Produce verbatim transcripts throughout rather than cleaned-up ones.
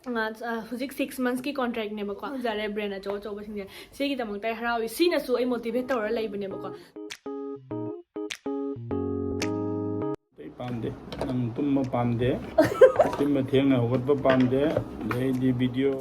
ꯍꯧꯖꯤꯛ six ꯃꯟꯁꯀꯤ ꯀꯣꯟꯇ꯭ꯔꯦꯛꯅꯦꯕꯀꯣ꯫ ꯐꯪꯖꯔꯦ brain ꯑꯆꯧ ꯑꯆꯧꯕꯁꯤꯡꯁꯦ꯫ ꯁꯤꯒꯤꯗꯃꯛꯇ ꯑꯩ ꯍꯔꯥꯎꯏ꯫ ꯁꯤꯅꯁꯨ ꯑꯩ ꯃꯣꯇꯤꯚꯦꯠ ꯇꯧꯔ ꯂꯩꯕꯅꯦꯕꯀꯣ꯫ ꯑꯩ ꯄꯥꯝꯗꯦ꯫ ꯅꯪ ꯇꯨꯝꯕ ꯄꯥꯝꯗꯦ꯫ ꯇꯨꯝꯕ ꯊꯦꯡꯅ ꯍꯧꯒꯠꯄ ꯄꯥꯝꯗꯦ꯫ ꯑꯗꯩꯗꯤ video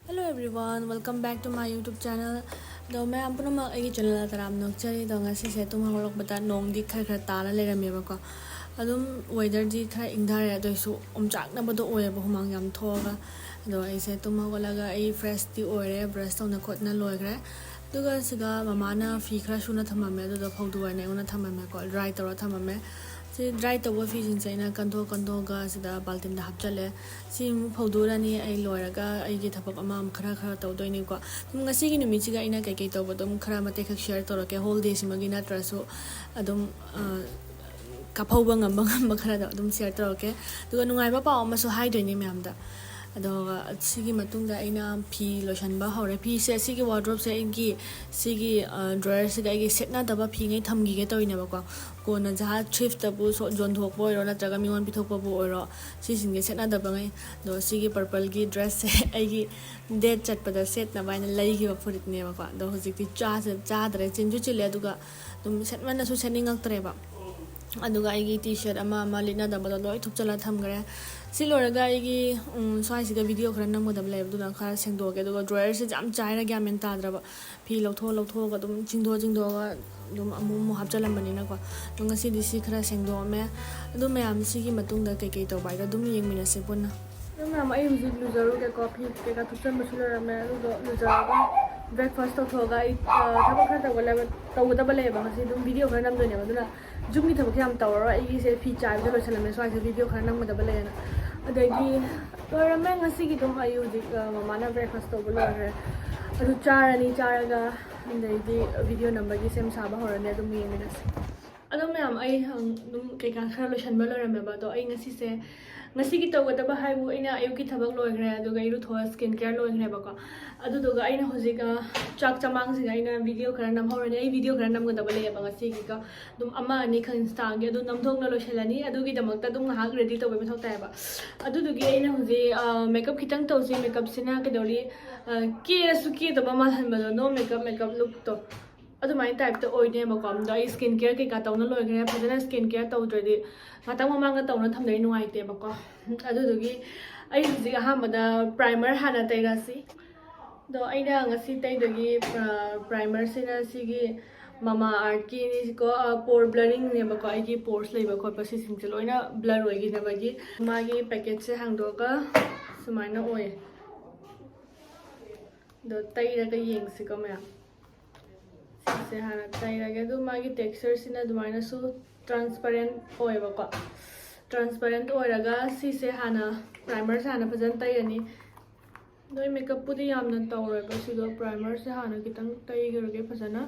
Hello everyone, welcome back to my YouTube channel. ꯑꯗꯣ ꯃꯌꯥꯝ ꯄꯨꯝꯅꯃꯛ ꯑꯩꯒꯤ ꯆꯦꯅꯦꯜꯗ ꯇꯔꯥꯝꯅ ꯑꯣꯛꯆꯔꯤ꯫ ꯑꯗꯣ ꯉꯁꯤꯁꯦ ꯇꯨꯝ ꯍꯧꯒꯠꯂꯛꯄꯗ ꯅꯣꯡꯗꯤ ꯈꯔ ꯈꯔ ꯇꯥꯔ ꯂꯩꯔꯝꯃꯦꯕꯀꯣ꯫ ꯑꯗꯨꯝ ꯋꯦꯗꯔꯗꯤ ꯈꯔ ꯏꯪꯊꯔꯦ, ꯑꯗꯨ ꯑꯣꯏꯁꯨ ꯑꯣꯝꯆꯥꯛꯅꯕꯗꯣ ꯑꯣꯏꯌꯦꯕ ꯍꯨꯃꯥꯡ ꯌꯥꯝ ꯊꯣꯛꯑꯒ꯫ ꯑꯗꯣ ꯑꯩꯁꯦ ꯇꯨꯝ ꯍꯧꯒꯠꯂꯒ ꯑꯩ ꯐ꯭ꯔꯦꯁꯇꯤ ꯑꯣꯏꯔꯦ, ꯕ꯭ꯔꯁ ꯇꯧꯅ ꯈꯣꯠꯅ ꯂꯣꯏꯈ꯭ꯔꯦ꯫ ꯑꯗꯨꯒ ꯁꯤꯗ ꯃꯃꯥꯅ ꯐꯤ ꯈꯔ ꯁꯨꯅ ꯊꯝꯃꯝꯃꯦ, ꯑꯗꯨꯗꯣ ꯐꯧꯗꯣꯛꯑꯣꯅ ꯑꯩꯉꯣꯟꯗ ꯊꯝꯃꯝꯃꯦꯀꯣ, ꯗ꯭ꯔꯥꯏ ꯇꯧꯔ ꯊꯝꯃꯝꯃꯦ꯫ ꯁꯤ ꯗ꯭ꯔꯥꯏ ꯇꯧꯕ ꯐꯤꯁꯤꯡꯁꯦ ꯑꯩꯅ ꯀꯟꯊꯣꯛ ꯀꯟꯊꯣꯛꯑꯒ ꯁꯤꯗ ꯕꯥꯜꯇꯤꯟꯗ ꯍꯥꯞꯆꯜꯂꯦ꯫ ꯁꯤ ꯑꯃꯨꯛ ꯐꯧꯗꯣꯛꯎꯔꯅꯤ꯫ ꯑꯩ ꯂꯣꯏꯔꯒ ꯑꯩꯒꯤ ꯊꯕꯛ ꯑꯃ ꯑꯃ ꯈꯔ ꯈꯔ ꯇꯧꯗꯣꯏꯅꯤꯀꯣ꯫ ꯑꯗꯨꯝ ꯉꯁꯤꯒꯤ ꯅꯨꯃꯤꯠꯁꯤꯒ ꯑꯩꯅ ꯀꯩꯀꯩ ꯇꯧꯕ ꯑꯗꯨꯝ ꯈꯔ ꯃꯇꯦꯛ ꯈꯛ ꯁꯤꯌꯔ ꯇꯧꯔꯛꯀꯦ꯫ ꯍꯣꯜ ꯗꯦꯁꯤꯃꯒꯤ ꯅꯠꯇ꯭ꯔꯁꯨ ꯑꯗꯨꯝ, ꯑ, ꯀꯥꯞꯍꯧꯕ ꯉꯝꯕ ꯉꯝꯕ ꯈꯔꯗꯣ ꯑꯗꯨꯝ ꯁꯤꯌꯔ ꯇꯧꯔꯛꯀꯦ꯫ ꯑꯗꯨꯒ ꯅꯨꯡꯉꯥꯏꯕ ꯄꯥꯎ ꯑꯃꯁꯨ ꯍꯥꯏꯗꯣꯏꯅꯦ ꯃꯌꯥꯝꯗ꯫ ꯑꯗꯨꯒ ꯁꯤꯒꯤ ꯃꯇꯨꯡꯗ ꯑꯩꯅ ꯐꯤ ꯂꯣꯏꯁꯟꯕ ꯍꯧꯔꯦ꯫ ꯐꯤꯁꯦ, ꯁꯤꯒꯤ ꯋꯥꯔꯗ꯭ꯔꯣꯞꯁꯦ ꯑꯩꯒꯤ, ꯁꯤꯒꯤ, ꯑ, ꯗ꯭ꯔꯣꯌꯔꯁꯤꯒ ꯑꯩꯒꯤ ꯁꯦꯠꯅꯗꯕ ꯐꯤꯉꯩ ꯊꯝꯈꯤꯒꯦ ꯇꯧꯔꯤꯅꯦꯕꯀꯣ꯫ ꯀꯣꯟꯅ ꯖꯍꯥ ꯊ꯭ꯔꯤꯐꯇꯕꯨ ꯁꯣ-, ꯌꯣꯟꯊꯣꯛꯄ ꯑꯣꯏꯔꯣ ꯅꯠꯇ꯭ꯔꯒ ꯃꯤꯉꯣꯟ ꯄꯤꯊꯣꯛꯄꯕꯨ ꯑꯣꯏꯔꯣ, ꯁꯤꯁꯤꯡꯁꯦ ꯁꯦꯠꯅꯗꯕꯉꯩ꯫ ꯑꯗꯣ ꯁꯤꯒꯤ ꯄꯔꯄꯜꯒꯤ ꯗ꯭ꯔꯦꯁꯁꯦ ꯑꯩꯒꯤ ꯗꯦꯠ ꯆꯠꯄꯗ ꯁꯦꯠꯅꯕ ꯍꯥꯏꯅ ꯂꯩꯈꯤꯕ ꯐꯨꯔꯤꯠꯅꯦꯕꯀꯣ꯫ ꯑꯗꯣ ꯍꯧꯖꯤꯛꯇꯤ ꯆꯥꯁꯦ-, ꯆꯥꯗ꯭ꯔꯦ, ꯆꯤꯟꯁꯨ ꯆꯤꯜꯂꯦ, ꯑꯗꯨꯒ ꯑꯗꯨꯝ ꯁꯦꯠꯃꯟꯅꯁꯨ ꯁꯦꯠꯅꯤꯡꯉꯛꯇ꯭ꯔꯦꯕ꯫ ꯑꯗꯨꯒ ꯑꯩꯒꯤ ꯇꯤ ꯁꯔꯠ ꯑꯃ ꯑꯃ ꯂꯤꯠꯅꯗꯕꯗꯣ ꯂꯣꯏ ꯊꯨꯞꯆꯜꯂ ꯊꯝꯈ꯭ꯔꯦ꯫ ꯁꯤ ꯂꯣꯏꯔꯒ ꯑꯩꯒꯤ, ꯎꯝ, ꯁ꯭ꯋꯥꯏꯁꯤꯗ ꯚꯤꯗꯤꯑꯣ ꯈꯔ ꯅꯝꯒꯗꯕ ꯂꯩꯕ, ꯑꯗꯨꯅ ꯈꯔ ꯁꯦꯡꯗꯣꯛꯑꯒꯦ꯫ ꯑꯗꯨꯒ ꯗ꯭ꯔꯣꯌꯔꯁꯦ ꯌꯥꯝ ꯆꯥꯏꯔ ꯒ꯭ꯌꯥꯟ ꯃꯦꯟ ꯇꯥꯗ꯭ꯔꯕ꯫ ꯐꯤ ꯂꯧꯊꯣꯛ ꯂꯧꯊꯣꯛꯑꯒ ꯑꯗꯨꯝ ꯆꯤꯡꯗꯣꯛ ꯆꯤꯡꯗꯣꯛꯑꯒ ꯑꯗꯨꯝ ꯑꯃꯨꯛ ꯑꯃꯨꯛ ꯍꯥꯞꯆꯜꯂꯝꯕꯅꯤꯅꯀꯣ꯫ ꯑꯗꯣ ꯉꯁꯤꯗꯤ ꯁꯤ ꯈꯔ ꯁꯦꯡꯗꯣꯛꯑꯝꯃꯦ꯫ ꯑꯗꯨ ꯃꯌꯥꯝ ꯁꯤꯒꯤ ꯃꯇꯨꯡꯗ ꯀꯩꯀꯩ ꯇꯧꯕ ꯍꯥꯏꯗꯣ ꯑꯗꯨꯝ ꯌꯦꯡꯃꯤꯟꯅꯁꯦ ꯄꯨꯟꯅ꯫ ꯑꯗꯨ ꯃꯌꯥꯝ, ꯑꯩ ꯍꯧꯖꯤꯛ ꯂꯨꯖꯔꯨꯒꯦꯀꯣ꯫ ꯐꯤ ꯀꯩꯀꯥ ꯊꯨꯞꯆꯟꯕꯁꯨ ꯂꯣꯏꯔꯝꯃꯦ꯫ ꯑꯗꯨꯗꯣ ꯂꯨꯖꯔꯒ ꯕ꯭ꯔꯦꯛꯐꯥꯁ ꯇꯧꯊꯣꯛꯑꯒ ꯑꯩ, ꯑ, ꯊꯕꯛ ꯈꯔ ꯇꯧꯒꯗꯕ, ꯇꯧꯒꯗꯕ ꯂꯩꯌꯦꯕ꯫ ꯉꯁꯤ ꯑꯗꯨꯝ ꯚꯤꯗꯤꯑꯣ ꯈꯔ ꯅꯝꯗꯣꯏꯅꯦꯕ꯫ ꯑꯗꯨꯅ ꯌꯨꯝꯒꯤ ꯊꯕꯛꯁꯦ ꯌꯥꯝ ꯇꯧꯔꯔꯣꯏ꯫ ꯑꯩꯒꯤꯁꯦ ꯐꯤ ꯆꯥꯏꯕꯗ ꯂꯣꯏꯁꯜꯂꯝꯃꯦ꯫ ꯁ꯭ꯋꯥꯏꯁꯦ ꯚꯤꯗꯤꯑꯣ ꯈꯔ ꯅꯝꯒꯗꯕ ꯂꯩꯌꯦꯅ꯫ ꯑꯗꯒꯤ ꯂꯣꯏꯔꯝꯃꯦ ꯉꯁꯤꯒꯤ ꯑꯗꯨꯝ꯫ ꯑꯩ ꯍꯧꯖꯤꯛ, ꯑ, ꯃꯃꯥꯅ ꯕ꯭ꯔꯦꯛꯐꯥꯁ ꯇꯧꯕ ꯂꯣꯏꯈ꯭ꯔꯦ꯫ ꯑꯗꯨ ꯆꯥꯔꯅꯤ꯫ ꯆꯥꯔꯒ ꯑꯗꯩꯗꯤ ꯚꯤꯗꯤꯑꯣ ꯅꯝꯕꯒꯤ ꯁꯦꯝ ꯁꯥꯕ ꯍꯧꯔꯅꯤ꯫ ꯑꯗꯨꯝ ꯌꯦꯡꯃꯤꯟꯅꯁꯦ꯫ ꯑꯗꯣ ꯃꯌꯥꯝ, ꯑꯩ ꯍꯪ-, ꯑꯗꯨꯝ ꯀꯩꯀꯥ ꯈꯔ ꯂꯣꯏꯁꯟꯕ ꯂꯣꯏꯔꯝꯃꯦꯕ꯫ ꯑꯗꯣ ꯑꯩ ꯉꯁꯤꯁꯦ, ꯉꯁꯤꯒꯤ ꯇꯧꯒꯗꯕ ꯍꯥꯏꯕꯨ ꯑꯩꯅ ꯑꯌꯨꯛꯀꯤ ꯊꯕꯛ ꯂꯣꯏꯈ꯭ꯔꯦ, ꯑꯗꯨꯒ ꯏꯔꯨꯊꯣꯛꯑ ꯁ꯭ꯀꯤꯟ ꯀꯦꯌꯔ ꯂꯣꯏꯈ꯭ꯔꯦꯕꯀꯣ꯫ ꯑꯗꯨꯗꯨꯒ ꯑꯩꯅ ꯍꯧꯖꯤꯛ, ꯑ, ꯆꯥꯛ ꯆꯃꯥꯡꯁꯤꯗ ꯑꯩꯅ ꯚꯤꯗꯤꯑꯣ ꯈꯔ ꯅꯝꯍꯧꯔꯅꯤ꯫ ꯑꯩ ꯚꯤꯗꯤꯑꯣ ꯈꯔ ꯅꯝꯒꯗꯕ ꯂꯩꯌꯦꯕ ꯉꯁꯤꯒꯤꯀꯣ, ꯑꯗꯨꯝ ꯑꯃ ꯑꯅꯤꯈꯛ ꯏꯟꯁꯇꯥꯒꯤ, ꯑꯗꯨ ꯅꯝꯊꯣꯛꯅ ꯂꯣꯏꯁꯤꯜꯂꯅꯤ꯫ ꯑꯗꯨꯒꯤꯗꯃꯛꯇ ꯑꯗꯨꯝ ꯉꯥꯏꯍꯥꯛ ꯔꯦꯗꯤ ꯇꯧꯕꯩ ꯃꯊꯧ ꯇꯥꯏꯌꯦꯕ꯫ ꯑꯗꯨꯗꯨꯒꯤ ꯑꯩꯅ ꯍꯧꯖꯤꯛ, ꯑ, ꯃꯦꯀꯞ ꯈꯤꯇꯪ ꯇꯧꯁꯤ꯫ ꯃꯦꯀꯞꯁꯤꯅ ꯀꯩꯗꯧꯔꯤ, ꯑ, ꯀꯦꯔꯁꯨ ꯀꯦꯗꯕ ꯃꯥꯜꯍꯟꯕꯗꯣ, ꯅꯣ ꯃꯦꯀꯞ, ꯃꯦꯀꯞ ꯂꯨꯛꯇꯣ꯫ ꯑꯗꯨꯃꯥꯏꯅ ꯇꯥꯏꯞꯇ ꯑꯣꯏꯅꯦꯕꯀꯣ꯫ ꯑꯗꯣ ꯑꯩ ꯁ꯭ꯀꯤꯟ ꯀꯦꯌꯔ ꯀꯩꯀꯥ ꯇꯧꯅ ꯂꯣꯏꯈ꯭ꯔꯦ꯫ ꯐꯖꯅ ꯁ꯭ꯀꯤꯟ ꯀꯦꯌꯔ ꯇꯧꯗ꯭ꯔꯗꯤ, ꯉꯥꯛꯇꯪ ꯃꯃꯥꯡꯗ ꯇꯧꯅ ꯊꯝꯗ꯭ꯔꯗꯤ ꯅꯨꯡꯉꯥꯏꯇꯦꯕꯀꯣ꯫ ꯑꯗꯨꯗꯨꯒꯤ ꯑꯩ ꯍꯧꯖꯤꯛ ꯑꯍꯥꯟꯕꯗ ꯄ꯭ꯔꯥꯏꯃꯔ ꯍꯥꯟꯅ ꯇꯩꯔꯁꯤ꯫ ꯑꯗꯣ ꯑꯩꯅ ꯉꯁꯤ ꯇꯩꯗꯣꯏꯒꯤ, ꯑ, ꯄ꯭ꯔꯥꯏꯃꯔꯁꯤꯅ ꯁꯤꯒꯤ ꯃꯃꯥ ꯑꯥꯔꯠꯀꯤꯅꯤꯀꯣ꯫ ꯑ, ꯄꯣꯔ ꯕ꯭ꯂꯔꯤꯡꯅꯦꯕꯀꯣ꯫ ꯑꯩꯒꯤ ꯄꯣꯔꯁ ꯂꯩꯕ ꯈꯣꯠꯄ ꯁꯤꯁꯤꯡꯁꯦ ꯂꯣꯏꯅ ꯕ꯭ꯂꯔ ꯑꯣꯏꯈꯤꯅꯕꯒꯤ꯫ ꯃꯥꯒꯤ ꯄꯦꯀꯦꯠꯁꯦ ꯍꯥꯡꯗꯣꯛꯑꯒ ꯁꯨꯃꯥꯏꯅ ꯑꯣꯏ꯫ ꯑꯗꯣ ꯇꯩꯔꯒ ꯌꯦꯡꯁꯤꯀꯣ ꯃꯌꯥꯝ꯫ ꯁꯤꯁꯦ ꯍꯥꯟꯅ ꯇꯩꯔꯒꯦ꯫ ꯑꯗꯨ ꯃꯥꯒꯤ ꯇꯦꯛꯁꯆꯔꯁꯤꯅ ꯑꯗꯨꯃꯥꯏꯅꯁꯨ ꯇ꯭ꯔꯥꯟꯁꯄꯦꯔꯦꯟ ꯑꯣꯏꯌꯦꯕꯀꯣ꯫ ꯇ꯭ꯔꯥꯟꯁꯄꯦꯔꯦꯟ ꯑꯣꯏꯔꯒ ꯁꯤꯁꯦ ꯍꯥꯟꯅ, ꯄ꯭ꯔꯥꯏꯃꯔꯁꯦ ꯍꯥꯟꯅ ꯐꯖꯅ ꯇꯩꯔꯅꯤ꯫ ꯑꯗꯣ ꯑꯩ ꯃꯦꯀꯞꯄꯨꯗꯤ ꯌꯥꯝꯅ ꯇꯧꯔꯣꯏꯕ ꯁꯤꯗꯣ, ꯄ꯭ꯔꯥꯏꯃꯔꯁꯦ ꯍꯥꯟꯅ ꯈꯤꯇꯪ ꯇꯩꯈ꯭ꯔꯒꯦ ꯐꯖꯅ꯫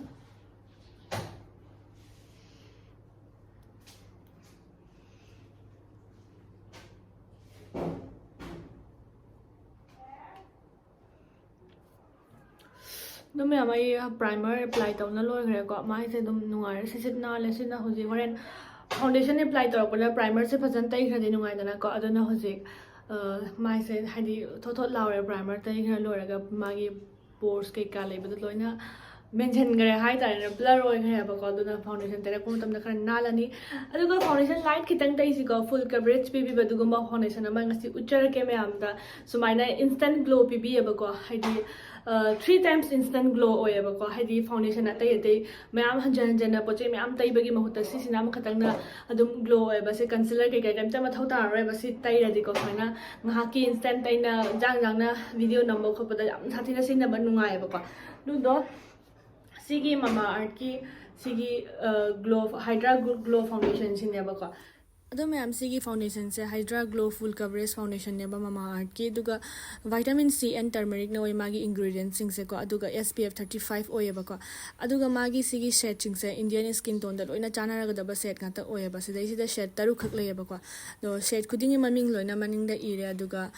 ꯑꯗꯨꯝ ꯃꯌꯥꯝ, ꯑꯩ ꯄ꯭ꯔꯥꯏꯃꯔ ꯑꯦꯄ꯭ꯂꯥꯏ ꯇꯧꯅ ꯂꯣꯏꯈ꯭ꯔꯦꯀꯣ꯫ ꯃꯥꯏꯁꯦ ꯑꯗꯨꯝ ꯅꯨꯡꯉꯥꯏꯔꯦ, ꯁꯤꯠ ꯁꯤꯠ ꯅꯥꯜꯂꯦ꯫ ꯁꯤꯅ ꯍꯧꯖꯤꯛ ꯍꯣꯔꯦꯟ ꯐꯥꯎꯟꯗꯦꯁꯟ ꯑꯦꯄ꯭ꯂꯥꯏ ꯇꯧꯔꯛꯄꯗ ꯄ꯭ꯔꯥꯏꯃꯔꯁꯦ ꯐꯖꯅ ꯇꯩꯈ꯭ꯔꯗꯤ ꯅꯨꯡꯉꯥꯏꯗꯅꯀꯣ꯫ ꯑꯗꯨꯅ ꯍꯧꯖꯤꯛ, ꯑ, ꯃꯥꯏꯁꯦ ꯍꯥꯏꯗꯤ ꯊꯣꯠ ꯊꯣꯠ ꯂꯥꯎꯔꯦ꯫ ꯄ꯭ꯔꯥꯏꯃꯔ ꯇꯩꯈ꯭ꯔ ꯂꯣꯏꯔꯒ ꯃꯥꯒꯤ ꯄꯣꯔꯁ ꯀꯩꯀꯥ ꯂꯩꯕꯗꯣ ꯂꯣꯏꯅ ꯃꯦꯟꯁꯤꯟꯈ꯭ꯔꯦ ꯍꯥꯏꯇꯥꯔꯦꯅꯦ, ꯕ꯭ꯂꯔ ꯑꯣꯏꯈ꯭ꯔꯦꯕꯀꯣ꯫ ꯑꯗꯨꯅ ꯐꯥꯎꯟꯗꯦꯁꯟ ꯇꯩꯔꯛꯄ ꯃꯇꯝꯗ ꯈꯔ ꯅꯥꯜꯂꯅꯤ꯫ ꯑꯗꯨꯒ ꯐꯥꯎꯟꯗꯦꯁꯟ ꯂꯥꯏꯠ ꯈꯤꯇꯪ ꯇꯩꯁꯤꯀꯣ, ꯐꯨꯜ ꯀꯕꯔꯦꯖ ꯄꯤꯕꯤꯕ ꯑꯗꯨꯒꯨꯝꯕ ꯐꯥꯎꯟꯗꯦꯁꯟ ꯑꯃ ꯉꯁꯤ ꯎꯠꯆꯔꯛꯀꯦ ꯃꯌꯥꯝꯗ꯫ ꯁꯨꯃꯥꯏꯅ ꯏꯟꯁꯇꯟ ꯒ꯭ꯂꯣ ꯄꯤꯕꯤꯌꯦꯕꯀꯣ꯫ ꯍꯥꯏꯗꯤ, ꯊ꯭ꯔꯤ ꯇꯥꯏꯝꯁ ꯏꯟꯁꯇꯟ ꯒ꯭ꯂꯣ ꯑꯣꯏꯌꯦꯕꯀꯣ꯫ ꯍꯥꯏꯗꯤ ꯐꯥꯎꯟꯗꯦꯁꯟ ꯑꯇꯩ ꯑꯇꯩ ꯃꯌꯥꯝ ꯍꯟꯖꯟ ꯍꯟꯖꯟꯅ ꯄꯣꯠ ꯆꯩ ꯃꯌꯥꯝ ꯇꯩꯕꯒꯤ ꯃꯍꯨꯠꯇ ꯁꯤꯁꯤꯅ ꯑꯃꯈꯛꯇꯪꯅ ꯑꯗꯨꯝ ꯒ꯭ꯂꯣ ꯑꯣꯏꯌꯦꯕ꯫ ꯁꯤ ꯀꯟꯁꯤꯂꯔ ꯀꯩꯀꯩ ꯀꯩꯝꯇ ꯃꯊꯧ ꯇꯥꯔꯔꯣꯏꯕ ꯁꯤ ꯇꯩꯔꯗꯤꯀꯣ꯫ ꯁꯨꯃꯥꯏꯅ ꯉꯥꯏꯍꯥꯛꯀꯤ ꯏꯟꯁꯇꯦꯟꯠ ꯑꯩꯅ ꯏꯟꯖꯥꯡ ꯏꯟꯖꯥꯡꯅ ꯚꯤꯗꯤꯑꯣ ꯅꯝꯕ ꯈꯣꯠꯄꯗ ꯌꯥꯝ ꯁꯥꯊꯤꯅ ꯁꯤꯖꯤꯟꯅꯕ ꯅꯨꯡꯉꯥꯏꯌꯦꯕꯀꯣ꯫ ꯑꯗꯨꯗꯣ ꯁꯤꯒꯤ ꯃꯃꯥ ꯑꯥꯔꯠꯀꯤ ꯁꯤꯒꯤ, ꯑ, ꯒ꯭ꯂꯣ, ꯍꯥꯏꯗ꯭ꯔꯥ ꯒ꯭ꯂꯣ ꯐꯥꯎꯟꯗꯦꯁꯟꯁꯤꯅꯦꯕꯀꯣ꯫ ꯑꯗꯣ ꯃꯌꯥꯝ, ꯁꯤꯒꯤ ꯐꯥꯎꯟꯗꯦꯁꯟꯁꯦ Hydra Glow Full Coverage ꯐꯥꯎꯟꯗꯦꯁꯟꯅꯦꯕ, ꯃꯃꯥ ꯑꯥꯔꯠꯀꯤ꯫ ꯑꯗꯨꯒ vitamin C and turmeric ꯅ ꯑꯣꯏ ꯃꯥꯒꯤ ingredients ꯁꯤꯡꯁꯦꯀꯣ꯫ ꯑꯗꯨꯒ S P F thirty five ꯑꯣꯏꯌꯦꯕꯀꯣ꯫ ꯑꯗꯨꯒ ꯃꯥꯒꯤ ꯁꯤꯒꯤ ꯁꯦꯠꯁꯤꯡꯁꯦ Indian skin tone ꯗ ꯂꯣꯏꯅ ꯆꯥꯟꯅꯔꯒꯗꯕ ꯁꯦꯠ ꯉꯥꯛꯇ ꯑꯣꯏꯌꯦꯕ꯫ ꯁꯤꯗꯩꯁꯤꯗ ꯁꯦꯠ ꯇꯔꯨꯛꯈꯛ ꯂꯩꯌꯦꯕꯀꯣ꯫ ꯑꯗꯣ ꯁꯦꯠ ꯈꯨꯗꯤꯡꯒꯤ ꯃꯃꯤꯡ ꯂꯣꯏꯅ ꯃꯅꯤꯡꯗ ꯏꯔꯦ꯫ ꯑꯗꯨꯒ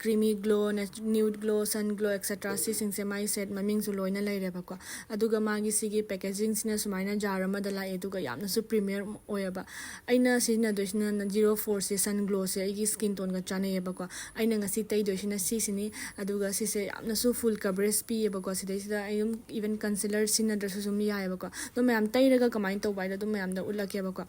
creamy glow, nude glow, sun glow, et cetera, ꯁꯤꯁꯤꯡꯁꯦ ꯃꯥꯒꯤ ꯁꯦꯠ ꯃꯃꯤꯡꯁꯨ ꯂꯣꯏꯅ ꯂꯩꯔꯦꯕꯀꯣ꯫ ꯑꯗꯨꯒ ꯃꯥꯒꯤ ꯁꯤꯒꯤ packaging ꯁꯤꯅ ꯁꯨꯃꯥꯏꯅ jar ꯑꯃꯗ ꯂꯥꯛꯑꯦ꯫ ꯑꯗꯨꯒ ꯌꯥꯝꯅꯁꯨ premium ꯑꯣꯏꯌꯦꯕ꯫ ꯑꯩꯅ ꯁꯤꯖꯤꯟꯅꯗꯣꯏꯁꯤꯅ zero four ꯁꯦ, sun glow ꯁꯦ ꯑꯩꯒꯤ skin tone ꯒ ꯆꯥꯟꯅꯩꯌꯦꯕꯀꯣ꯫ ꯑꯩꯅ ꯉꯁꯤ ꯇꯩꯗꯣꯏꯁꯤꯅ ꯁꯤꯁꯤꯅꯤ꯫ ꯑꯗꯨꯒ ꯁꯤꯁꯦ ꯌꯥꯝꯅꯁꯨ full coverage ꯄꯤꯌꯦꯕꯀꯣ꯫ ꯁꯤꯗꯩꯁꯤꯗ ꯑꯩ ꯑꯗꯨꯝ even concealer ꯁꯤꯖꯤꯟꯅꯗ꯭ꯔꯁꯨ ꯑꯗꯨꯝ ꯌꯥꯏꯑꯕꯀꯣ꯫ ꯑꯗꯣ ꯃꯌꯥꯝ, ꯇꯩꯔꯒ ꯀꯃꯥꯏꯅ ꯇꯧꯕ ꯍꯥꯏꯗꯣ ꯑꯗꯨꯝ ꯃꯌꯥꯝꯗ ꯎꯠꯂꯛꯀꯦꯕꯀꯣ꯫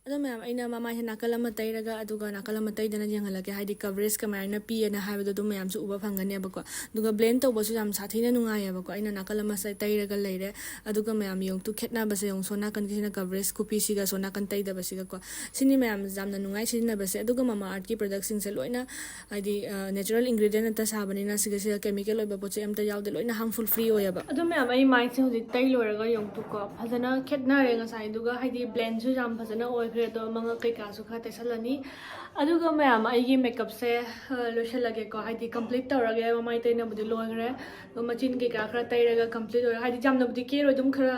ꯑꯗꯣ ꯃꯌꯥꯝ, ꯑꯩꯅ ꯃꯃꯥꯏꯁꯦ ꯅꯥꯀꯜ ꯑꯃ ꯇꯩꯔꯒ ꯑꯗꯨꯒ ꯅꯥꯀꯜ ꯑꯃ ꯇꯩꯗꯅ ꯌꯦꯡꯍꯜꯂꯛꯀꯦ, ꯍꯥꯏꯗꯤ coverage ꯀꯃꯥꯏꯅ ꯄꯤꯌꯦꯅ ꯍꯥꯏꯕꯗꯣ ꯑꯗꯨꯝ ꯃꯌꯥꯝꯁꯨ ꯎꯕ ꯐꯪꯒꯅꯦꯕꯀꯣ꯫ ꯑꯗꯨꯒ blend ꯇꯧꯕꯁꯨ ꯌꯥꯝ ꯁꯥꯊꯤꯅ ꯅꯨꯡꯉꯥꯏꯌꯦꯕꯀꯣ꯫ ꯑꯩꯅ ꯅꯥꯀꯜ ꯑꯃꯁꯦ ꯇꯩꯔꯒ ꯂꯩꯔꯦ꯫ ꯑꯗꯨꯒ ꯃꯌꯥꯝ, ꯌꯦꯡꯉꯨ ꯇꯨ, ꯈꯦꯠꯅꯕꯁꯦ ꯌꯦꯡꯉꯨ, ꯁꯣꯝ ꯅꯥꯀꯟꯒꯤꯁꯤꯅ coverage ꯈꯨꯄꯤꯁꯤꯒ ꯁꯣꯝ ꯅꯥꯀꯟ ꯇꯩꯗꯕꯁꯤꯒꯀꯣ꯫ ꯁꯤꯅꯤ ꯃꯌꯥꯝ, ꯌꯥꯝꯅ ꯅꯨꯡꯉꯥꯏ ꯁꯤꯖꯤꯟꯅꯕꯁꯦ꯫ ꯑꯗꯨꯒ ꯃꯃꯥ ꯑꯥꯔꯠꯀꯤ product ꯁꯤꯡꯁꯦ ꯂꯣꯏꯅ, ꯍꯥꯏꯗꯤ, natural ingredient ꯉꯥꯛꯇ ꯁꯥꯕꯅꯤꯅ ꯁꯤꯒ, ꯁꯤꯒ chemical ꯑꯣꯏꯕ ꯄꯣꯠ ꯆꯩ ꯑꯝꯇ ꯌꯥꯎꯗꯦ, ꯂꯣꯏꯅ harmful free ꯑꯣꯏꯌꯦꯕ꯫ ꯑꯗꯣ ꯃꯌꯥꯝ, ꯑꯩ ꯃꯥꯏꯁꯦ ꯍꯧꯖꯤꯛ ꯇꯩ ꯂꯣꯏꯔꯒ ꯌꯦꯡꯉꯨꯀꯣ, ꯐꯖꯅ ꯈꯦꯠꯅꯔꯦ ꯉꯁꯥꯏꯗꯨꯒ, ꯍꯥꯏꯗꯤ blend ꯁꯨ ꯌꯥꯝ ꯐꯖꯅ ꯑꯣꯏꯈ꯭ꯔꯦ꯫ ꯑꯗꯣ ꯃꯉꯛ ꯀꯩꯀꯥꯁꯨ ꯈꯔ ꯇꯩꯁꯜꯂꯅꯤ꯫ ꯑꯗꯨꯒ ꯃꯌꯥꯝ, ꯑꯩꯒꯤ makeup ꯁꯦ, ꯑ, ꯂꯣꯏꯁꯜꯂꯒꯦꯀꯣ, ꯍꯥꯏꯗꯤ complete ꯇꯧꯔꯒꯦ꯫ ꯃꯃꯥꯏ ꯇꯩꯅꯕꯨꯗꯤ ꯂꯣꯏꯈ꯭ꯔꯦ꯫ ꯑꯗꯣ ꯃꯆꯤꯟ ꯀꯩꯀꯥ ꯈꯔ ꯇꯩꯔꯒ complete ꯑꯣꯏꯔꯦ꯫ ꯍꯥꯏꯗꯤ ꯌꯥꯝꯅꯕꯨꯗꯤ ꯀꯦꯔꯣꯏ, ꯑꯗꯨꯝ ꯈꯔ,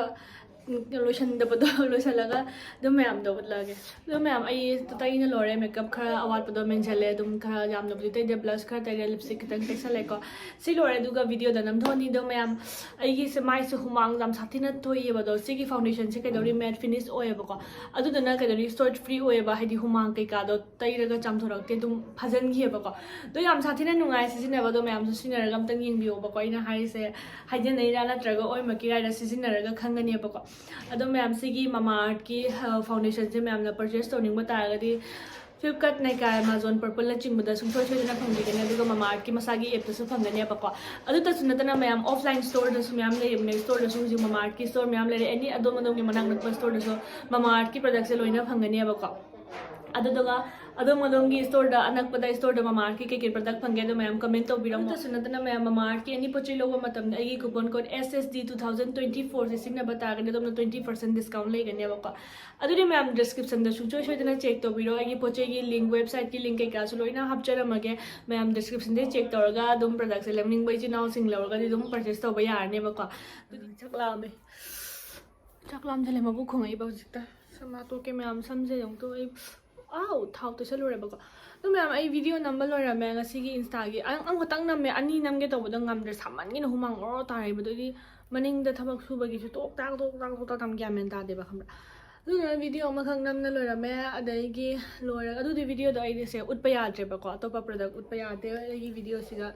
ꯎꯝ, ꯂꯣꯏꯁꯟꯗꯕꯗꯣ ꯂꯣꯏꯁꯜꯂꯒ ꯑꯗꯨꯝ ꯃꯌꯥꯝꯗꯣ ꯎꯠꯂꯛꯑꯒꯦ꯫ ꯑꯗꯣ ꯃꯌꯥꯝ, ꯑꯩ ꯇꯩꯅ ꯂꯣꯏꯔꯦ꯫ Makeup ꯈꯔ ꯑꯋꯥꯠꯄꯗꯣ ꯃꯦꯟꯁꯤꯜꯂꯦ꯫ ꯑꯗꯨꯝ ꯈꯔ ꯌꯥꯝꯅꯕꯨꯗꯤ ꯇꯩꯗꯦ, blush ꯈꯔ ꯇꯩꯔꯦ, lipstick ꯈꯤꯇꯪ ꯇꯩꯁꯜꯂꯦꯀꯣ꯫ ꯁꯤ ꯂꯣꯏꯔꯦ, ꯑꯗꯨꯒ video ꯗ ꯅꯝꯊꯣꯛꯑꯅꯤ꯫ ꯑꯗꯣ ꯃꯌꯥꯝ, ꯑꯩꯒꯤꯁꯦ ꯃꯥꯏꯁꯦ ꯍꯨꯃꯥꯡ ꯌꯥꯝ ꯁꯥꯊꯤꯅ ꯊꯣꯛꯏꯑꯕ꯫ ꯑꯗꯣ ꯁꯤꯒꯤ foundation ꯁꯦ ꯀꯩꯗꯧꯔꯤ, matte finish ꯑꯣꯏꯌꯦꯕꯀꯣ꯫ ꯑꯗꯨꯗꯨꯅ ꯀꯩꯗꯧꯔꯤ, sweat free ꯑꯣꯏꯌꯦꯕ, ꯍꯥꯏꯗꯤ ꯍꯨꯃꯥꯡ ꯀꯩꯀꯥꯗꯣ ꯇꯩꯔꯒ ꯆꯥꯝꯊꯣꯔꯛꯇꯦ, ꯑꯗꯨꯝ ꯐꯖꯟꯈꯤꯑꯕꯀꯣ꯫ ꯑꯗꯣ ꯌꯥꯝ ꯁꯥꯊꯤꯅ ꯅꯨꯡꯉꯥꯏ ꯁꯤꯖꯤꯟꯅꯕ꯫ ꯑꯗꯣ ꯃꯌꯥꯝꯁꯨ ꯁꯤꯖꯤꯟꯅꯔꯒ ꯑꯝꯇꯪ ꯌꯦꯡꯕꯤꯌꯣꯕꯀꯣ꯫ ꯑꯩꯅ ꯍꯥꯏꯔꯤꯁꯦ ꯍꯥꯏꯖꯤꯟꯅꯩꯔꯥ ꯅꯠꯇ꯭ꯔꯒ ꯑꯣꯏꯃꯛꯀꯤꯔꯥ ꯍꯥꯏꯅ ꯁꯤꯖꯤꯟꯅꯔꯒ ꯈꯪꯒꯅꯦꯕꯀꯣ꯫ ꯑꯗꯣ ꯃꯌꯥꯝ, ꯁꯤꯒꯤ ꯃꯃꯥ ꯑꯥꯔꯠꯀꯤ, ꯑ, foundation ꯁꯦ ꯃꯌꯥꯝꯅ purchase ꯇꯧꯅꯤꯡꯕ ꯇꯥꯔꯒꯗꯤ Flipkart, Nykaa, Amazon, Purplle ꯅꯆꯤꯡꯕꯗ ꯁꯨꯡꯁꯣꯏ ꯁꯣꯏꯗꯅ ꯐꯪꯕꯤꯒꯅꯤ꯫ ꯑꯗꯨꯒ ꯃꯃꯥ ꯑꯥꯔꯠꯀꯤ ꯃꯁꯥꯒꯤ app ꯇꯁꯨ ꯐꯪꯒꯅꯦꯕꯀꯣ꯫ ꯑꯗꯨꯇꯁꯨ ꯅꯠꯇꯅ ꯃꯌꯥꯝ, offline store ꯗꯁꯨ ꯃꯌꯥꯝ ꯂꯩꯔꯤꯕꯅꯦ꯫ Store ꯗꯁꯨ ꯍꯧꯖꯤꯛ ꯃꯃꯥ ꯑꯥꯔꯠꯀꯤ store ꯃꯌꯥꯝ ꯂꯩꯔꯦ꯫ Any ꯑꯗꯣꯝ ꯑꯗꯣꯝꯒꯤ ꯃꯅꯥꯛ ꯅꯛꯄ store ꯗꯁꯨ ꯃꯃꯥ ꯑꯥꯔꯠꯀꯤ product ꯁꯦ ꯂꯣꯏꯅ ꯐꯪꯒꯅꯦꯕꯀꯣ꯫ ꯑꯗꯨꯗꯨꯒ ꯑꯗꯣꯝ ꯑꯗꯣꯝꯒꯤ ꯏꯁꯇꯣꯔꯗ, ꯑꯅꯛꯄꯗ ꯏꯁꯇꯣꯔꯗ ꯃꯃꯥ ꯑꯥꯔꯠꯀꯤ ꯀꯩꯀꯩ ꯄ꯭ꯔꯗꯛ ꯐꯪꯒꯦ ꯑꯗꯣ ꯃꯌꯥꯝ ꯀꯃꯦꯟ ꯇꯧꯕꯤꯔꯝꯃꯣ꯫ ꯑꯗꯨꯇꯁꯨ ꯅꯠꯇꯅ ꯃꯌꯥꯝ, ꯃꯃꯥ ꯑꯥꯔꯠꯀꯤ ꯑꯦꯅꯤ ꯄꯣꯠ ꯆꯩ ꯂꯧꯕ ꯃꯇꯝꯗ ꯑꯩꯒꯤ coupon code S S D two thousand twenty four ꯁꯦ ꯁꯤꯖꯤꯟꯅꯕ ꯇꯥꯔꯒꯗꯤ ꯑꯗꯣꯝꯅ twenty percent discount ꯂꯩꯒꯅꯦꯕꯀꯣ꯫ ꯑꯗꯨꯗꯤ ꯃꯌꯥꯝ ꯗꯤꯁꯀ꯭ꯔꯤꯞꯁꯟꯗ ꯁꯨꯡꯁꯣꯏ ꯁꯣꯏꯗꯅ ꯆꯦꯛ ꯇꯧꯕꯤꯔꯣ꯫ ꯑꯩꯒꯤ ꯄꯣꯠ ꯆꯩꯒꯤ ꯂꯤꯡ, ꯋꯦꯕꯁꯥꯏꯠꯀꯤ ꯂꯤꯡ ꯀꯩꯀꯥꯁꯨ ꯂꯣꯏꯅ ꯍꯥꯞꯆꯔꯝꯃꯒꯦ꯫ ꯃꯌꯥꯝ ꯗꯤꯁꯀ꯭ꯔꯤꯞꯁꯟꯗ ꯆꯦꯛ ꯇꯧꯔꯒ ꯑꯗꯨꯝ ꯄ꯭ꯔꯗꯛꯁꯦ ꯂꯧꯅꯤꯡꯕ ꯏꯆꯤꯟ ꯏꯅꯥꯎꯁꯤꯡ ꯂꯧꯔꯒꯗꯤ ꯑꯗꯨꯝ ꯄꯔꯆꯦꯁ ꯇꯧꯕ ꯌꯥꯔꯅꯦꯕꯀꯣ꯫ ꯑꯗꯨꯗꯤ ꯆꯥꯛ ꯂꯥꯝꯃꯦ꯫ ꯆꯥꯛ ꯂꯥꯝꯁꯤꯜꯂꯦ, ꯃꯕꯨꯛ ꯈꯣꯡꯉꯛꯏꯕ ꯍꯧꯖꯤꯛꯇ꯫ ꯁꯝ ꯍꯥꯠꯇꯣꯛꯀꯦ ꯃꯌꯥꯝ, ꯁꯝꯁꯦ ꯑꯃꯨꯛꯇ ꯑꯩ, ꯑꯥꯎ, ꯊꯥꯎ ꯇꯩꯁꯜꯂꯨꯔꯦꯕꯀꯣ꯫ ꯑꯗꯨ ꯃꯌꯥꯝ, ꯑꯩ ꯚꯤꯗꯤꯑꯣ ꯅꯝꯕ ꯂꯣꯏꯔꯝꯃꯦ ꯉꯁꯤꯒꯤ ꯏꯟꯁꯇꯥꯒꯤ꯫ ꯑꯪ, ꯑꯪ ꯈꯛꯇꯪ ꯅꯝꯃꯦ, ꯑꯅꯤ ꯅꯝꯒꯦ ꯇꯧꯕꯗ ꯉꯝꯗ꯭ꯔꯦ, ꯁꯥꯃꯟꯒꯤꯅ ꯍꯨꯃꯥꯡ ꯑꯣꯔꯣ ꯇꯥꯔꯛꯏꯕꯗꯨꯒꯤ꯫ ꯃꯅꯤꯡꯗ ꯊꯕꯛ ꯁꯨꯕꯒꯤꯁꯨ ꯇꯣꯛ ꯇꯥꯛ ꯇꯣꯛ ꯇꯥꯛ ꯇꯣꯛ ꯇꯥꯛ ꯌꯥꯝ ꯒ꯭ꯌꯥꯟ ꯃꯦꯟ ꯇꯥꯗꯦꯕ, ꯈꯪꯕ꯭ꯔꯥ? ꯑꯗꯨꯅ ꯚꯤꯗꯤꯑꯣ ꯑꯃꯈꯛ ꯅꯝꯅ ꯂꯣꯏꯔꯝꯃꯦ꯫ ꯑꯗꯒꯤ ꯂꯣꯏꯔꯒ, ꯑꯗꯨꯗꯤ ꯚꯤꯗꯤꯑꯣꯗꯣ ꯑꯩꯁꯦ ꯎꯠꯄ ꯌꯥꯗ꯭ꯔꯦꯕꯀꯣ, ꯑꯇꯣꯞꯄ ꯄ꯭ꯔꯗꯛ ꯎꯠꯄ ꯌꯥꯗꯦ꯫ ꯑꯩꯒꯤ ꯚꯤꯗꯤꯑꯣꯁꯤꯗ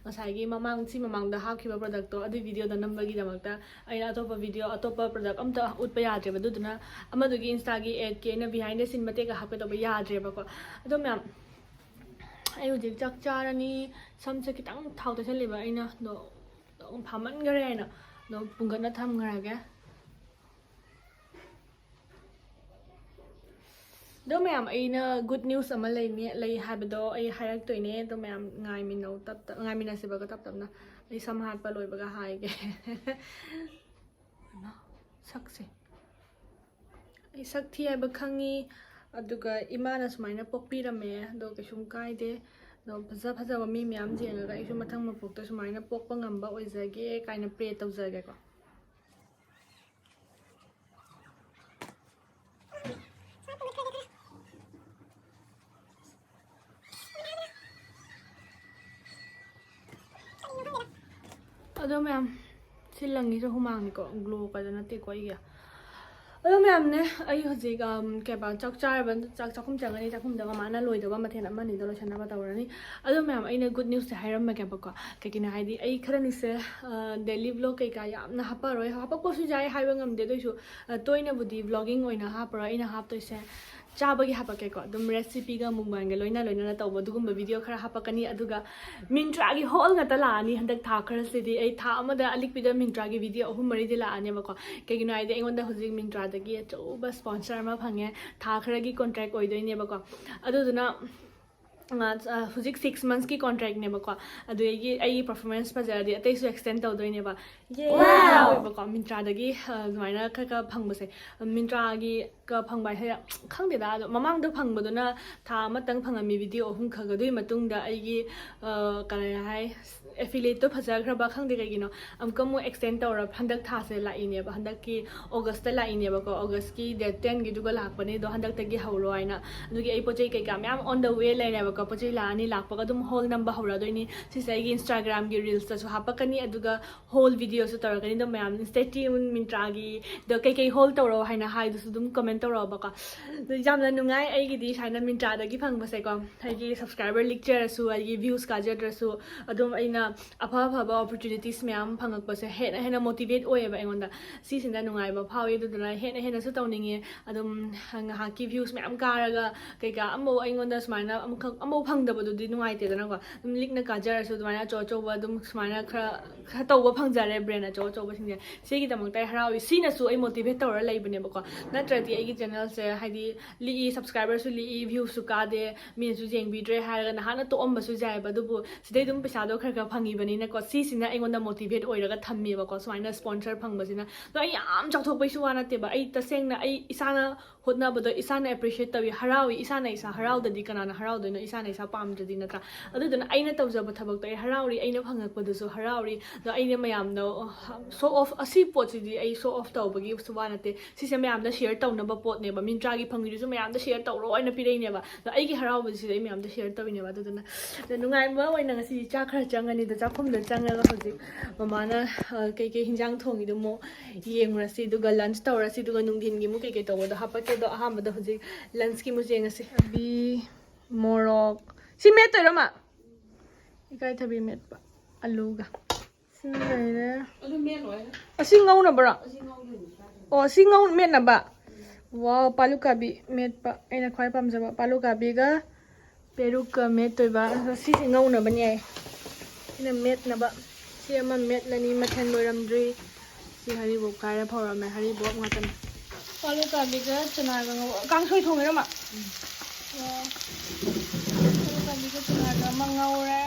ꯉꯁꯥꯏꯒꯤ ꯃꯃꯥꯡ, ꯁꯤ ꯃꯃꯥꯡꯗ ꯍꯥꯞꯈꯤꯕ ꯄ꯭ꯔꯗꯛꯇꯣ, ꯑꯗꯨꯏ ꯚꯤꯗꯤꯑꯣꯗꯣ ꯅꯝꯕꯒꯤꯗꯃꯛꯇ ꯑꯩꯅ ꯑꯇꯣꯞꯄ ꯚꯤꯗꯤꯑꯣ, ꯑꯇꯣꯞꯄ ꯄ꯭ꯔꯗꯛ ꯑꯝꯇ ꯎꯠꯄ ꯌꯥꯗ꯭ꯔꯦꯕ꯫ ꯑꯗꯨꯗꯨꯅ ꯑꯃꯗꯨꯒꯤ ꯏꯟꯁꯇꯥꯒꯤ ꯑꯦꯗꯀꯤ ꯑꯩꯅ behind the scene ꯃꯇꯦꯛ ꯈꯛ ꯍꯥꯞꯀꯦ ꯇꯧꯕ ꯌꯥꯗ꯭ꯔꯦꯕꯀꯣ꯫ ꯑꯗꯣ ꯃꯌꯥꯝ, ꯑꯩ ꯍꯧꯖꯤꯛ ꯆꯥꯛ ꯆꯥꯔꯅꯤ꯫ ꯁꯝꯁꯦ ꯈꯤꯇꯪ ꯊꯥꯎ ꯇꯩꯁꯜꯂꯤꯕ ꯑꯩꯅ, ꯑꯗꯣ ꯑꯗꯨꯝ ꯐꯥꯃꯟꯈꯔꯦ ꯍꯥꯏꯅ ꯑꯗꯨꯝ ꯄꯨꯡꯒꯠꯅ ꯊꯝꯈ꯭ꯔꯒꯦ꯫ ꯑꯗꯣ ꯃꯌꯥꯝ, ꯑꯩꯅ ꯒꯨꯗ ꯅ꯭ꯌꯨꯁ ꯑꯃ ꯂꯩꯅꯤ, ꯂꯩ ꯍꯥꯏꯕꯗꯣ ꯑꯩ ꯍꯥꯏꯔꯛꯇꯣꯏꯅꯦ꯫ ꯑꯗꯣ ꯃꯌꯥꯝ ꯉꯥꯏꯃꯤꯟꯅꯧ, ꯇꯞ ꯇꯞ ꯉꯥꯏꯃꯤꯟꯅꯁꯦꯕꯀꯣ, ꯇꯞ ꯇꯞꯅ꯫ ꯑꯩ ꯁꯝ ꯍꯥꯠꯄ ꯂꯣꯏꯕꯒ ꯍꯥꯏꯒꯦ꯫ ꯍꯩꯃꯥ, ꯁꯛꯁꯦ꯫ ꯑꯩ ꯁꯛ ꯊꯤ ꯍꯥꯏꯕ ꯈꯪꯉꯤ, ꯑꯗꯨꯒ ꯏꯃꯥꯅ ꯁꯨꯃꯥꯏꯅ ꯄꯣꯛꯄꯤꯔꯝꯃꯦ, ꯑꯗꯣ ꯀꯩꯁꯨꯝ ꯀꯥꯏꯗꯦ꯫ ꯑꯗꯣ ꯐꯖ ꯐꯖꯕ ꯃꯤ ꯃꯌꯥꯝ ꯌꯦꯡꯉꯒ ꯑꯩꯁꯨ ꯃꯊꯪ ꯃꯄꯣꯛꯇ ꯁꯨꯃꯥꯏꯅ ꯄꯣꯛꯄ ꯉꯝꯕ ꯑꯣꯏꯖꯒꯦ ꯀꯥꯏꯅ ꯄ꯭ꯔꯦ ꯇꯧꯖꯒꯦꯀꯣ꯫ ꯑꯗꯣ ꯃꯌꯥꯝ, ꯁꯤ ꯂꯪꯉꯤꯁꯦ ꯍꯨꯃꯥꯡꯅꯤꯀꯣ, ꯒ꯭ꯂꯣ ꯀꯥꯏꯗ ꯅꯠꯇꯦꯀꯣ ꯑꯩꯒꯤ꯫ ꯑꯗꯣ ꯃꯌꯥꯝꯅꯦ, ꯑꯩ ꯍꯧꯖꯤꯛ, ꯑꯝ, ꯀꯩꯕ, ꯆꯥꯛ ꯆꯥꯔꯕ, ꯆꯥꯛ, ꯆꯥꯛꯈꯨꯝ ꯆꯪꯉꯅꯤ, ꯆꯥꯛꯈꯨꯝꯗ ꯃꯃꯥꯅ ꯂꯣꯏꯗꯕ ꯃꯊꯦꯜ ꯑꯃ ꯑꯅꯤꯗꯣ ꯂꯣꯏꯁꯟꯅꯕ ꯇꯧꯔꯅꯤ꯫ ꯑꯗꯣ ꯃꯌꯥꯝ, ꯑꯩꯅ ꯒꯨꯗ ꯅ꯭ꯌꯨꯁꯁꯦ ꯍꯥꯏꯔꯝꯃꯒꯦꯕꯀꯣ꯫ ꯀꯩꯒꯤꯅꯣ ꯍꯥꯏꯗꯤ, ꯑꯩ ꯈꯔꯅꯤꯁꯦ, ꯑ, ꯗꯦꯂꯤ ꯕ꯭ꯂꯣꯒ ꯀꯩꯀꯥ ꯌꯥꯝꯅ ꯍꯥꯞꯄꯔꯣꯏ, ꯍꯥꯞꯄꯛꯄꯁꯨ ꯌꯥꯏ, ꯍꯥꯏꯕ ꯉꯝꯗꯦ꯫ ꯑꯗꯨꯏꯁꯨ, ꯑ, ꯇꯣꯏꯅꯕꯨꯗꯤ ꯕ꯭ꯂꯣꯒꯤꯡ ꯑꯣꯏꯅ ꯍꯥꯞꯄꯔꯣꯏ꯫ ꯑꯩꯅ ꯍꯥꯞꯇꯣꯏꯁꯦ ꯆꯥꯕꯒꯤ ꯍꯥꯄꯛꯀꯦꯀꯣ, ꯑꯗꯨꯝ ꯔꯦꯁꯤꯄꯤꯒ ꯃꯨꯛꯕꯥꯡꯒ ꯂꯣꯏꯅ ꯂꯣꯏꯅꯅ ꯇꯧꯕ ꯑꯗꯨꯒꯨꯝꯕ ꯚꯤꯗꯤꯑꯣ ꯈꯔ ꯍꯥꯄꯛꯀꯅꯤ꯫ ꯑꯗꯨꯒ ꯃꯤꯟꯇ꯭ꯔꯥꯒꯤ ꯍꯣꯜ ꯉꯥꯛꯇ ꯂꯥꯛꯑꯅꯤ ꯍꯟꯗꯛ ꯊꯥ ꯈꯔꯁꯤꯗꯤ꯫ ꯑꯩ ꯊꯥ ꯑꯃꯗ ꯑꯂꯤꯛꯄꯤꯗ ꯃꯤꯟꯇ꯭ꯔꯥꯒꯤ ꯚꯤꯗꯤꯑꯣ ꯑꯍꯨꯝ ꯃꯔꯤꯗꯤ ꯂꯥꯛꯑꯅꯦꯕꯀꯣ꯫ ꯀꯩꯒꯤꯅꯣ ꯍꯥꯏꯗꯤ ꯑꯩꯉꯣꯟꯗ ꯍꯧꯖꯤꯛ ꯃꯤꯟꯇ꯭ꯔꯥꯗꯒꯤ ꯑꯆꯧꯕ ꯁ꯭ꯄꯣꯟꯁꯔ ꯑꯃ ꯐꯪꯉꯦ, ꯊꯥ ꯈꯔꯒꯤ ꯀꯣꯟꯇ꯭ꯔꯦꯛ ꯑꯣꯏꯗꯣꯏꯅꯦꯕꯀꯣ꯫ ꯑꯗꯨꯗꯨꯅ ꯑ, ꯑ, ꯍꯧꯖꯤꯛ ꯁꯤꯛꯁ ꯃꯟꯁꯀꯤ ꯀꯣꯟꯇ꯭ꯔꯦꯛꯅꯦꯕꯀꯣ꯫ ꯑꯗꯨꯗꯒꯤ ꯑꯩꯒꯤ ꯄꯔꯐꯣꯔꯃꯦꯟꯁ ꯐꯖꯔꯗꯤ ꯑꯇꯩꯁꯨ ꯑꯦꯛꯁꯇꯦꯟ ꯇꯧꯗꯣꯏꯅꯦꯕ꯫ ꯌꯦ! Wow! ꯍꯔꯥꯎꯋꯦꯕꯀꯣ, ꯃꯤꯟꯇ꯭ꯔꯥꯗꯒꯤ ꯑ, ꯑꯗꯨꯃꯥꯏꯅ ꯈꯔ ꯈꯔ ꯐꯪꯕꯁꯦ꯫ ꯃꯤꯟꯇ꯭ꯔꯥꯒꯤ ꯀ ꯐꯪꯕ ꯍꯥꯏꯁꯦ ꯈꯪꯗꯦꯗ, ꯑꯗꯣ ꯃꯃꯥꯡꯗ ꯐꯪꯕꯗꯨꯅ ꯊꯥ ꯑꯃꯇꯪ ꯐꯪꯉꯝꯃꯤ ꯚꯤꯗꯤꯑꯣ ꯑꯍꯨꯝꯈꯛ꯫ ꯑꯗꯨꯒꯤ ꯃꯇꯨꯡꯗ ꯑꯩꯒꯤ ꯑ, ꯀꯔꯤ ꯍꯥꯏ, ꯑꯦꯐꯤꯂꯤꯌꯦꯠꯇꯣ ꯐꯖꯈ꯭ꯔꯕ ꯈꯪꯗꯦ ꯀꯩꯒꯤꯅꯣ, ꯑꯃꯨꯛꯀ ꯑꯃꯨꯛ ꯑꯦꯛꯁꯇꯦꯟ ꯇꯧꯔ ꯍꯟꯗꯛ ꯊꯥꯁꯦ ꯂꯥꯛꯏꯅꯦꯕ꯫ ꯍꯟꯗꯛꯀꯤ ꯑꯣꯒꯁꯇ ꯂꯥꯛꯏꯅꯦꯕꯀꯣ, ꯑꯣꯒꯁꯀꯤ ꯗꯦꯠ ꯇꯦꯟꯒꯤꯗꯨꯒ ꯂꯥꯛꯄꯅꯦ꯫ ꯑꯗꯣ ꯍꯟꯗꯛꯇꯒꯤ ꯍꯧꯔꯣ ꯍꯥꯏꯅ꯫ ꯑꯗꯨꯒꯤ ꯑꯩ ꯄꯣꯠ ꯆꯩ ꯀꯩꯀꯥ ꯃꯌꯥꯝ on the way ꯂꯩꯔꯦꯕꯀꯣ꯫ ꯄꯣꯠ ꯆꯩ ꯂꯥꯛꯑꯅꯤ, ꯂꯥꯛꯄꯒ ꯑꯗꯨꯝ ꯍꯣꯜ ꯅꯝꯕ ꯍꯧꯔꯗꯣꯏꯅꯤ꯫ ꯁꯤꯁꯦ ꯑꯩꯒꯤ ꯏꯟꯁꯇꯥꯒ꯭ꯔꯥꯝꯒꯤ ꯔꯤꯜꯁꯇꯁꯨ ꯍꯥꯞꯄꯛꯀꯅꯤ, ꯑꯗꯨꯒ ꯍꯣꯜ ꯚꯤꯗꯤꯑꯣꯁꯨ ꯇꯧꯔꯛꯀꯅꯤ꯫ ꯑꯗꯣ ꯃꯌꯥꯝ stay tuned, ꯃꯤꯟꯇ꯭ꯔꯥꯒꯤꯗ ꯀꯩꯀꯩ ꯍꯣꯜ ꯇꯧꯔꯛꯑꯣ ꯍꯥꯏꯅ ꯍꯥꯏꯗꯨꯁꯨ ꯑꯗꯨꯝ ꯀꯃꯦꯟ ꯇꯧꯔꯛꯑꯣꯕꯀꯣ꯫ ꯑꯗꯣ ꯌꯥꯝꯅ ꯅꯨꯡꯉꯥꯏ ꯑꯩꯒꯤꯗꯤ ꯁꯨꯃꯥꯏꯅ ꯃꯤꯟꯇ꯭ꯔꯥꯗꯒꯤ ꯐꯪꯕꯁꯦꯀꯣ꯫ ꯑꯩꯒꯤ ꯁꯕꯁꯀ꯭ꯔꯥꯏꯕꯔ ꯂꯤꯛꯆꯔꯁꯨ, ꯑꯩꯒꯤ ꯚ꯭ꯌꯨꯁ ꯀꯥꯖꯗ꯭ꯔꯁꯨ, ꯑꯗꯨꯝ ꯑꯩꯅ ꯑꯐ ꯑꯐꯕ ꯑꯣꯄꯣꯔꯆꯨꯅꯤꯇꯤꯁ ꯃꯌꯥꯝ ꯐꯪꯉꯛꯄꯁꯦ ꯍꯦꯟꯅ ꯍꯦꯟꯅ ꯃꯣꯇꯤꯚꯦꯠ ꯑꯣꯏꯌꯦꯕ ꯑꯩꯉꯣꯟꯗ꯫ ꯁꯤꯁꯤꯅ ꯅꯨꯡꯉꯥꯏꯕ ꯐꯥꯎꯏ, ꯑꯗꯨꯗꯨꯅ ꯍꯦꯟꯅ ꯍꯦꯟꯅꯁꯨ ꯇꯧꯅꯤꯡꯉꯦ꯫ ꯑꯗꯨꯝ ꯉꯥꯏꯍꯥꯛꯀꯤ ꯚ꯭ꯌꯨꯁ ꯃꯌꯥꯝ ꯀꯥꯔꯒ ꯀꯩꯀꯥ ꯑꯃꯐꯥꯎ ꯑꯩꯉꯣꯟꯗ ꯁꯨꯃꯥꯏꯅ ꯑꯃꯈꯛ ꯑꯃꯐꯥꯎ ꯐꯪꯗꯕꯗꯨꯗꯤ ꯅꯨꯡꯉꯥꯏꯇꯦꯗꯅꯀꯣ꯫ ꯑꯗꯨꯝ ꯂꯤꯛꯅ ꯀꯥꯖꯔꯁꯨ ꯑꯗꯨꯃꯥꯏꯅ ꯑꯆꯧ ꯑꯆꯧꯕ ꯑꯗꯨꯝ ꯁꯨꯃꯥꯏꯅ ꯈꯔ ꯈꯔ ꯇꯧꯕ ꯐꯪꯖꯔꯦ, ꯕ꯭ꯔꯦꯟ ꯑꯆꯧ ꯑꯆꯧꯕꯁꯤꯡꯁꯦ꯫ ꯁꯤꯒꯤꯗꯃꯛꯇ ꯑꯩ ꯍꯔꯥꯎꯏ꯫ ꯁꯤꯅꯁꯨ ꯑꯩ ꯃꯣꯇꯤꯚꯦꯠ ꯇꯧꯔ ꯂꯩꯕꯅꯦꯕꯀꯣ꯫ ꯅꯠꯇ꯭ꯔꯗꯤ ꯑꯩꯒꯤ ꯆꯦꯅꯦꯜꯁꯦ ꯍꯥꯏꯗꯤ ꯂꯤꯛꯏ, ꯁꯕꯁꯀ꯭ꯔꯥꯏꯕꯔꯁꯨ ꯂꯤꯛꯏ, ꯚ꯭ꯌꯨꯁꯨ ꯀꯥꯗꯦ, ꯃꯤꯅꯁꯨ ꯌꯦꯡꯕꯤꯗ꯭ꯔꯦ ꯍꯥꯏꯔꯒ ꯅꯍꯥꯟꯅ ꯇꯣꯛꯑꯝꯕꯁꯨ ꯌꯥꯏꯑꯕ꯫ ꯑꯗꯨꯕꯨ ꯁꯤꯗꯩ ꯑꯗꯨꯝ ꯄꯩꯁꯥꯗꯣ ꯈꯔ ꯈꯔ ꯐꯪꯉꯤꯕꯅꯤꯅꯀꯣ, ꯁꯤꯁꯤꯅ ꯑꯩꯉꯣꯟꯗ ꯃꯣꯇꯤꯚꯦꯠ ꯑꯣꯏꯔꯒ ꯊꯝꯃꯦꯕꯀꯣ, ꯁꯨꯃꯥꯏꯅ ꯁ꯭ꯄꯣꯟꯁꯔ ꯐꯪꯕꯁꯤꯅ꯫ ꯑꯗꯣ ꯑꯩ ꯌꯥꯝ ꯆꯥꯎꯊꯣꯛꯄꯩꯁꯨ ꯋꯥ ꯅꯠꯇꯦꯕ, ꯑꯩ ꯇꯁꯦꯡꯅ ꯑꯩ ꯏꯁꯥꯅ ꯍꯣꯠꯅꯕꯗꯣ ꯏꯁꯥꯅ ꯑꯦꯄ꯭ꯔꯤꯁꯤꯌꯦꯠ ꯇꯧꯏ, ꯍꯔꯥꯎꯏ꯫ ꯏꯁꯥꯅ ꯏꯁꯥ ꯍꯔꯥꯎꯗꯗꯤ ꯀꯅꯥꯅ ꯍꯔꯥꯎꯗꯣꯏꯅꯣ? ꯏꯁꯥꯅ ꯏꯁꯥ ꯄꯥꯝꯗ꯭ꯔꯗꯤ, ꯅꯠꯇ꯭ꯔꯥ? ꯑꯗꯨꯗꯨꯅ ꯑꯩꯅ ꯇꯧꯖꯕ ꯊꯕꯛꯇꯣ ꯑꯩ ꯍꯔꯥꯎꯔꯤ, ꯑꯩꯅ ꯐꯪꯉꯛꯄꯗꯨꯁꯨ ꯍꯔꯥꯎꯔꯤ꯫ ꯑꯗꯣ ꯑꯩꯅ ꯃꯌꯥꯝꯗ ꯁꯣ ꯑꯣꯐ, ꯑꯁꯤ ꯄꯣꯠꯁꯤꯗꯤ ꯑꯩ ꯁꯣ ꯑꯣꯐ ꯇꯧꯕꯒꯤꯁꯨ ꯋꯥ ꯅꯠꯇꯦ, ꯁꯤꯁꯦ ꯃꯌꯥꯝꯗ ꯁꯤꯌꯔ ꯇꯧꯅꯕ ꯄꯣꯠꯅꯦꯕ꯫ ꯃꯤꯟꯇ꯭ꯔꯥꯒꯤ ꯐꯪꯉꯤꯗꯨꯁꯨ ꯃꯌꯥꯝꯗ ꯁꯤꯌꯔ ꯇꯧꯔꯣ ꯍꯥꯏꯅ ꯄꯤꯔꯛꯏꯅꯦꯕ꯫ ꯑꯗꯣ ꯑꯩꯒꯤ ꯍꯔꯥꯎꯕꯁꯤꯗ ꯑꯩ ꯃꯌꯥꯝꯗ ꯁꯤꯌꯔ ꯇꯧꯔꯤꯅꯦꯕ꯫ ꯑꯗꯨꯗꯨꯅ ꯑꯗꯣ ꯅꯨꯡꯉꯥꯏꯕ ꯑꯣꯏꯅ ꯉꯁꯤꯗꯤ ꯆꯥꯛ ꯈꯔ ꯆꯪꯉꯅꯤ꯫ ꯑꯗꯣ ꯆꯥꯛꯈꯨꯝꯗ ꯆꯪꯉꯒ ꯍꯧꯖꯤꯛ ꯃꯃꯥꯅ ꯑ, ꯀꯩꯀꯩ ꯍꯤꯟꯖꯥꯡ ꯊꯣꯡꯉꯤꯗꯣ ꯑꯃꯨꯛ ꯌꯦꯡꯉꯨꯔꯁꯤ, ꯑꯗꯨꯒ ꯂꯟꯁ ꯇꯧꯔꯁꯤ, ꯑꯗꯨꯒ ꯅꯨꯡꯊꯤꯟꯒꯤ ꯑꯃꯨꯛ ꯀꯩꯀꯩ ꯇꯧꯕꯗꯣ ꯍꯥꯄꯛꯀꯦ꯫ ꯑꯗꯣ ꯑꯍꯥꯟꯕꯗ ꯍꯧꯖꯤꯛ ꯂꯟꯁꯀꯤ ꯑꯃꯨꯛ ꯌꯦꯡꯉꯁꯤ꯫ ꯊꯕꯤ, ꯃꯣꯔꯣꯛ, ꯁꯤ ꯃꯦꯠꯇꯣꯏꯔꯣ ꯃꯥ? ꯏꯀꯥꯏ ꯊꯕꯤ ꯃꯦꯠꯄ ꯑꯂꯨꯒ꯫ ꯁꯤ ꯂꯩꯔꯦ꯫ ꯑꯗꯨ ꯃꯦꯠꯂꯣꯏ꯫ ꯑꯁꯤ ꯉꯧꯅꯕ꯭ꯔꯣ? ꯑꯁꯤ ꯉꯧꯗꯣꯏꯅꯤ꯫ ꯑꯣ, ꯁꯤ ꯉꯧ ꯃꯦꯠꯅꯕ? ꯋꯥꯎ, ꯄꯥꯂꯨꯀꯥꯕꯤ ꯃꯦꯠꯄ ꯑꯩꯅ ꯈ꯭ꯋꯥꯏ ꯄꯥꯝꯖꯕ꯫ ꯄꯥꯂꯨꯀꯥꯕꯤꯒ ꯄꯦꯔꯨꯛꯀ ꯃꯦꯠꯇꯣꯏꯕ꯫ ꯑꯗꯣ ꯁꯤꯁꯦ ꯉꯧꯅꯕꯅꯤ ꯍꯥꯏ꯫ ꯁꯤꯅ ꯃꯦꯠꯅꯕ꯫ ꯁꯤ ꯑꯃ ꯃꯦꯠꯂꯅꯤ, ꯃꯊꯦꯜ ꯂꯣꯏꯔꯝꯗ꯭ꯔꯤ꯫ ꯁꯤ ꯍꯔꯤꯕꯣꯞ ꯀꯥꯏꯔ ꯐꯧꯔꯝꯃꯦ, ꯍꯔꯤꯕꯣꯞ ꯉꯥꯛꯇꯅꯤ꯫ ꯄꯥꯂꯨꯀꯥꯕꯤꯒ ꯆꯅꯥꯒ ꯉꯧ-, ꯀꯥꯡꯁꯣꯏ ꯊꯣꯡꯉꯤꯔꯣ, ꯃꯥ? ꯎꯝ꯫ ꯋꯥꯎ꯫ ꯄꯥꯂꯨꯀꯥꯕꯤꯒ ꯆꯅꯥꯒ ꯑꯃ ꯉꯧꯔꯦ꯫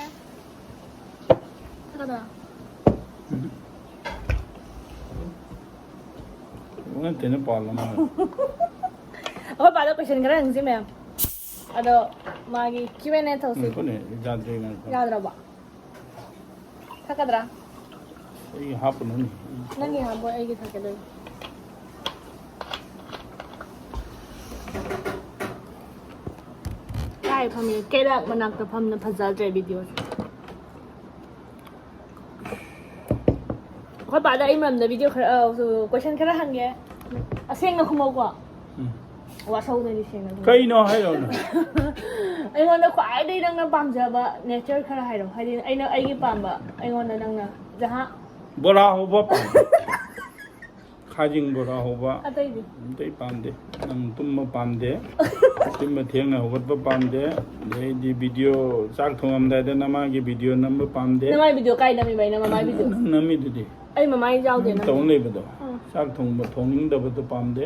ꯊꯥꯒꯗ꯭ꯔꯥ? ꯎꯝ꯫ ꯅꯠꯇꯦꯅ ꯄꯥꯜꯂ ꯃꯥꯜꯂꯦ꯫ ꯑꯩꯈꯣꯏ ꯄꯥꯗ question ꯈꯔ ꯍꯪꯁꯤ ꯃꯌꯥꯝ꯫ ꯑꯗꯣ ꯃꯥꯒꯤ Q and A ꯇꯧꯁꯤ꯫ ꯎꯝ, ꯀꯣꯟꯅ ꯌꯥꯗ꯭ꯔꯦ, ꯉꯥꯏꯈꯣ꯫ ꯌꯥꯗ꯭ꯔꯕꯣ? ꯊꯛꯀꯗ꯭ꯔꯥ? ꯑꯩ ꯍꯥꯞꯄꯅꯨꯅꯦ꯫ ꯅꯪꯒꯤ ꯍꯥꯞꯄꯣ, ꯑꯩꯒꯤ ꯊꯛꯀꯦ ꯑꯗꯨꯗꯤ꯫ ꯀꯥꯏ ꯐꯝꯃꯤ? ꯀꯩꯔꯥꯛ ꯃꯅꯥꯛꯇ ꯐꯝꯅ ꯐꯖꯗ꯭ꯔꯦ videoꯁꯦ꯫ ꯑꯩꯈꯣꯏ ꯄꯥꯗ ꯑꯩ ꯃꯔꯝꯗ video ꯈꯔ, ꯑ, question ꯈꯔ ꯍꯪꯒꯦ꯫ ꯑꯁꯦꯡꯅ ꯈꯨꯝꯃꯧꯀꯣ꯫ ꯎꯝ꯫ ꯋꯥꯁꯧꯗꯅꯤ ꯁꯦꯡꯅ ꯈꯨꯝꯃꯧ꯫ ꯀꯩꯅꯣ ꯍꯥꯏꯔꯛꯑꯣꯅꯦ꯫ ꯑꯩꯉꯣꯟꯗ ꯈ꯭ꯋꯥꯏꯗꯒꯤ ꯅꯪꯅ ꯄꯥꯝꯖꯕ nature ꯈꯔ ꯍꯥꯏꯔꯣ꯫ ꯍꯥꯏꯗꯤ ꯑꯩꯅ, ꯑꯩꯒꯤ ꯄꯥꯝꯕ, ꯑꯩꯉꯣꯟꯗ ꯅꯪꯅ ꯖꯍꯥ꯫ ꯕꯣꯔꯥ ꯍꯧꯕ ꯄꯥꯝꯃꯤ꯫ ꯈꯥꯖꯤꯡ ꯕꯣꯔꯥ ꯍꯧꯕ꯫ ꯑꯇꯩꯗꯤ? ꯑꯇꯩ ꯄꯥꯝꯗꯦ꯫ ꯅꯪ ꯇꯨꯝꯕ ꯄꯥꯝꯗꯦ꯫ ꯇꯨꯝꯕ ꯊꯦꯡꯅ ꯍꯧꯒꯠꯄ ꯄꯥꯝꯗꯦ꯫ ꯑꯗꯩꯗꯤ video, ꯆꯥꯛ ꯊꯣꯡꯉꯝꯗꯥꯏꯗ ꯅꯃꯥꯒꯤ video ꯅꯝꯕ ꯄꯥꯝꯗꯦ꯫ ꯅꯃꯥꯏ video ꯀꯥꯏ ꯅꯝꯃꯤꯕ? ꯑꯩꯅ ꯃꯃꯥꯏ video? ꯅꯪ ꯅꯝꯃꯤꯗꯨꯗꯤ꯫ ꯑꯩ ꯃꯃꯥꯏ ꯌꯥꯎꯗꯦ ꯅꯪ ꯅꯝꯃꯤ꯫ ꯇꯧ ꯂꯩꯕꯗꯣ꯫ ꯎꯝ꯫ ꯆꯥꯛ ꯊꯣꯡꯕ ꯊꯣꯡꯅꯤꯡꯗꯕꯗꯣ ꯄꯥꯝꯗꯦ꯫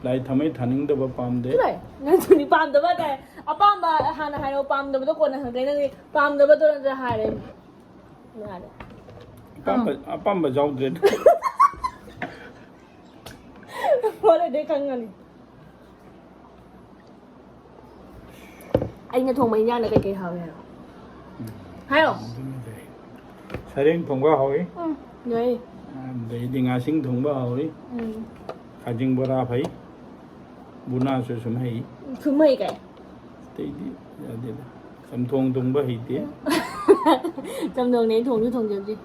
ꯂꯥꯏ ꯊꯥꯃꯩ ꯊꯥꯅꯤꯡꯗꯕ ꯄꯥꯝꯗꯦ꯫ ꯆꯠꯂꯣꯍꯦ꯫ ꯅꯪꯁꯨꯅꯤ ꯄꯥꯝꯗꯕ ꯀꯥꯏ꯫ ꯑꯄꯥꯝꯕ ꯍꯥꯟꯅ ꯍꯥꯏꯔꯣ, ꯄꯥꯝꯗꯕꯗꯣ ꯀꯣꯟꯅ ꯍꯪꯉꯛꯀꯦ꯫ ꯅꯪꯗꯤ ꯄꯥꯝꯗꯕꯗꯣ ꯅꯠꯇ꯭ꯔꯥ ꯍꯥꯏꯔꯦ꯫ ꯌꯥꯔꯦ꯫ ꯑꯄꯥꯝꯕ, ꯑꯥ꯫ ꯑꯄꯥꯝꯕ ꯌꯥꯎꯗ꯭ꯔꯦ꯫ ꯍꯣꯔꯦꯟꯗꯩ ꯈꯪꯉꯅꯤ꯫ ꯑꯩꯅ ꯊꯣꯡꯕ ꯏꯟꯖꯥꯡꯗ ꯀꯩꯀꯩ ꯍꯥꯎꯏ ꯍꯥꯏꯔꯣ? ꯎꯝ꯫ ꯍꯥꯏꯔꯣ꯫ ꯑꯗꯨꯅ ꯐꯩ꯫ ꯁꯔꯦꯡ ꯊꯣꯡꯕ ꯍꯥꯎꯏ꯫ ꯎꯝ, ꯌꯥꯏꯌꯦ꯫ ꯑꯗꯩꯗꯤ ꯉꯥꯁꯤꯡ ꯊꯣꯡꯕ ꯍꯥꯎꯏ꯫ ꯎꯝ꯫ ꯈꯥꯖꯤꯡ ꯕꯣꯔꯥ ꯐꯩ꯫ ꯕꯨꯅꯥꯁꯨ ꯁꯨꯝ ꯍꯩ꯫ ꯁꯨꯝ ꯍꯩ ꯀꯥꯏ? ꯑꯇꯩꯗꯤ ꯌꯥꯗꯦꯗ꯫ ꯆꯝꯊꯣꯡ ꯊꯣꯡꯕ ꯍꯩꯇꯦ꯫ ꯆꯝꯊꯣꯡꯅꯦ ꯑꯩ ꯊꯣꯡꯁꯨ ꯊꯣꯡꯖꯗ꯭ꯔꯤ꯫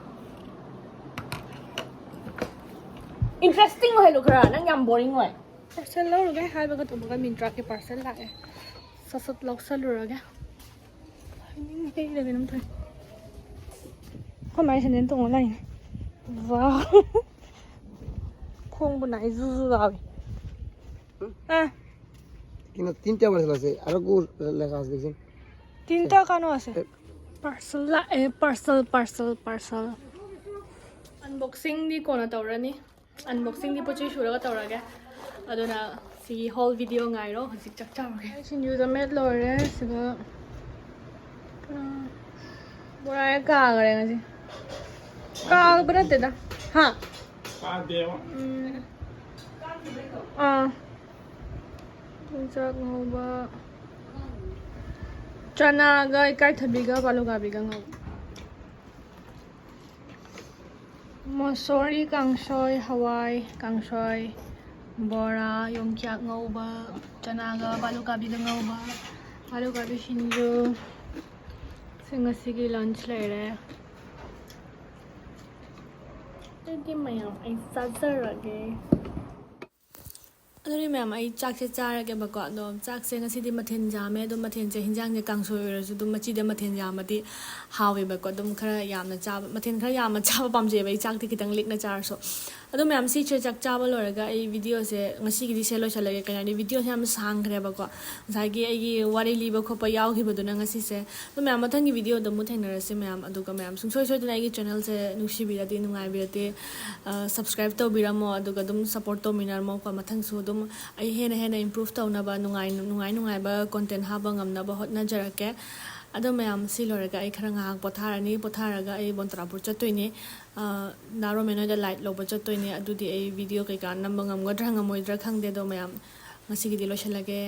Interesting ꯑꯣꯏꯍꯜꯂꯨ ꯈꯔ, ꯅꯪ ꯌꯥꯝ boring ꯑꯣꯏ꯫ Parcel ꯂꯧꯔꯨꯒꯦ ꯍꯥꯏꯕꯒ ꯇꯧꯕꯒ Myntraꯒꯤ parcel ꯂꯥꯛꯑꯦ꯫ ꯁꯠ ꯁꯠ ꯂꯧꯁꯜꯂꯨꯔꯒꯦ꯫ ꯍꯥꯏꯅꯤꯡꯉꯦ, ꯀꯩꯗ ꯀꯩꯅꯣꯝ ꯇꯧꯔꯦ꯫ ꯑꯩꯈꯣꯏ ꯃꯥꯏ ꯁꯦꯟꯗꯦꯜ ꯇꯣꯡꯉ ꯂꯥꯛꯏꯅꯦ꯫ ꯋꯥꯎ꯫ ꯈꯣꯡꯕꯨ ꯅꯥꯏ ꯖꯨ ꯖꯨ ꯂꯥꯎꯏ꯫ ꯑꯥ꯫ ꯀꯩꯅꯣ, ꯇꯤꯟ ꯇꯦꯕꯜ ꯂꯩꯁꯦ, ꯑꯔꯒꯨ ꯂꯩꯁꯦ꯫ ꯇꯤꯟ ꯇ ꯀꯩꯅꯣ ꯑꯁꯦ꯫ ꯑꯦ꯫ Parcel ꯂꯥꯛꯑꯦ, parcel, parcel, parcel꯫ Unboxing ꯗꯤ ꯀꯣꯟꯅ ꯇꯧꯔꯅꯤ꯫ Unboxing ꯗꯤ ꯄꯣꯠ ꯆꯩ ꯁꯨꯔꯒ ꯇꯧꯔꯒꯦ꯫ ꯑꯗꯨꯅ ꯁꯤꯒꯤ whole video ꯉꯥꯏꯔꯣ꯫ ꯍꯧꯖꯤꯛ ꯆꯥꯛ ꯆꯥꯔꯨꯒꯦ꯫ ꯁꯤꯡꯖꯨ ꯆꯥꯃꯦꯠ ꯂꯣꯏꯔꯦ꯫ ꯁꯤꯒ ꯕꯣꯔꯥ ꯍꯦꯛ ꯀꯥꯈ꯭ꯔꯦ ꯉꯁꯤ꯫ ꯀꯥꯕ ꯅꯠꯇꯦꯗ꯫ ꯍꯥ? ꯀꯥꯗꯦꯕ꯫ ꯎꯝ꯫ ꯑꯥ꯫ ꯌꯣꯡꯆꯥꯛ ꯉꯧꯕ꯫ ꯆꯅꯥꯒ ꯏꯀꯥꯏꯊꯕꯤꯒ ꯕꯥꯂꯨꯀꯥꯕꯤꯒ ꯉꯧꯕ꯫ ꯃꯣꯁꯣꯔꯤ ꯀꯥꯡꯁꯣꯏ, ꯍꯋꯥꯏ ꯀꯥꯡꯁꯣꯏ, ꯕꯣꯔꯥ, ꯌꯣꯡꯆꯥꯛ ꯉꯧꯕ, ꯆꯅꯥꯒ ꯕꯥꯂꯨꯀꯥꯕꯤꯒ ꯉꯧꯕ, ꯕꯥꯂꯨꯀꯥꯕꯤ ꯁꯤꯡꯖꯨ꯫ ꯁꯤ ꯉꯁꯤꯒꯤ lunch ꯂꯩꯔꯦ꯫ ꯑꯗꯨꯗꯤ ꯃꯌꯥꯝ ꯑꯩ ꯆꯥꯖꯔꯒꯦ꯫ ꯑꯗꯨꯗꯤ ꯃꯌꯥꯝ, ꯑꯩ ꯆꯥꯛꯁꯦ ꯆꯥꯔꯒꯦꯕꯀꯣ꯫ ꯑꯗꯣ ꯆꯥꯛꯁꯦ ꯉꯁꯤꯗꯤ ꯃꯊꯦꯜ ꯌꯥꯝꯃꯦ꯫ ꯑꯗꯨꯝ ꯃꯊꯦꯜꯁꯦ, ꯍꯤꯟꯖꯥꯡꯁꯦ ꯀꯥꯡꯁꯣꯏ ꯑꯣꯏꯔꯁꯨ ꯑꯗꯨꯝ ꯃꯆꯤꯗ ꯃꯊꯦꯜ ꯌꯥꯝꯃꯗꯤ ꯍꯥꯎꯋꯦꯕꯀꯣ꯫ ꯑꯗꯨꯝ ꯈꯔ ꯌꯥꯝꯅ ꯆꯥꯕ, ꯃꯊꯦꯜ ꯈꯔ ꯌꯥꯝꯅ ꯆꯥꯕ ꯄꯥꯝꯖꯩꯑꯕ ꯑꯩ, ꯆꯥꯛꯇꯤ ꯈꯤꯇꯪ ꯂꯤꯛꯅ ꯆꯥꯔꯁꯨ꯫ ꯑꯗꯣ ꯃꯌꯥꯝ, ꯁꯤꯁꯦ ꯆꯥꯛ ꯆꯥꯕ ꯂꯣꯏꯔꯒ ꯑꯩ videoꯁꯦ ꯉꯁꯤꯒꯤꯗꯤ ꯁꯦ ꯂꯣꯏꯁꯤꯜꯂꯒꯦ꯫ ꯀꯩꯅꯣ ꯍꯥꯏꯗꯤ, videoꯁꯦ ꯌꯥꯝ ꯁꯥꯡꯈ꯭ꯔꯦꯕꯀꯣ, ꯉꯁꯥꯏꯒꯤ ꯑꯩꯒꯤ ꯋꯥꯔꯤ ꯂꯤꯕ ꯈꯣꯠꯄ ꯌꯥꯎꯈꯤꯕꯗꯨꯅ ꯉꯁꯤꯁꯦ꯫ ꯑꯗꯣ ꯃꯌꯥꯝ, ꯃꯊꯪꯒꯤ videoꯗ ꯑꯃꯨꯛ ꯊꯦꯡꯅꯔꯁꯤ ꯃꯌꯥꯝ꯫ ꯑꯗꯨꯒ ꯃꯌꯥꯝ, ꯁꯨꯡꯁꯣꯏ ꯁꯣꯏꯗꯅ ꯑꯩꯒꯤ channelꯁꯦ ꯅꯨꯡꯁꯤꯕꯤꯔꯗꯤ, ꯅꯨꯡꯉꯥꯏꯕꯤꯔꯗꯤ, ꯑ, subscribe ꯇꯧꯕꯤꯔꯝꯃꯣ꯫ ꯑꯗꯨꯒ ꯑꯗꯨꯝ support ꯇꯧꯃꯤꯟꯅꯔꯝꯃꯣꯀꯣ꯫ ꯃꯊꯪꯁꯨ ꯑꯗꯨꯝ ꯑꯩ ꯍꯦꯟꯅ ꯍꯦꯟꯅ improve ꯇꯧꯅꯕ, ꯅꯨꯡꯉꯥꯏ ꯅꯨꯡꯉꯥꯏ ꯅꯨꯡꯉꯥꯏꯕ content ꯍꯥꯞꯄ ꯉꯝꯅꯕ ꯍꯣꯠꯅꯖꯔꯛꯀꯦ꯫ ꯑꯗꯣ ꯃꯌꯥꯝ, ꯁꯤ ꯂꯣꯏꯔꯒ ꯑꯩ ꯈꯔ ꯉꯥꯏꯍꯥꯛ ꯄꯣꯊꯥꯔꯅꯤ꯫ ꯄꯣꯊꯥꯔꯒ ꯑꯩ ꯕꯣꯟꯇ꯭ꯔꯥꯄꯨꯔ ꯆꯠꯇꯣꯏꯅꯦ꯫ ꯑ, ꯗꯥ ꯔꯣꯃꯦꯟ ꯍꯣꯏꯗ light ꯂꯧꯕ ꯆꯠꯇꯣꯏꯅꯦ꯫ ꯑꯗꯨꯗꯤ ꯑꯩ video ꯀꯩꯀꯥ ꯅꯝꯕ ꯉꯝꯒꯗ꯭ꯔꯥ ꯉꯝꯃꯣꯏꯗ꯭ꯔꯥ ꯈꯪꯗꯦ꯫ ꯑꯗꯣ ꯃꯌꯥꯝ, ꯉꯁꯤꯒꯤꯗꯤ ꯂꯣꯏꯁꯤꯜꯂꯒꯦ꯫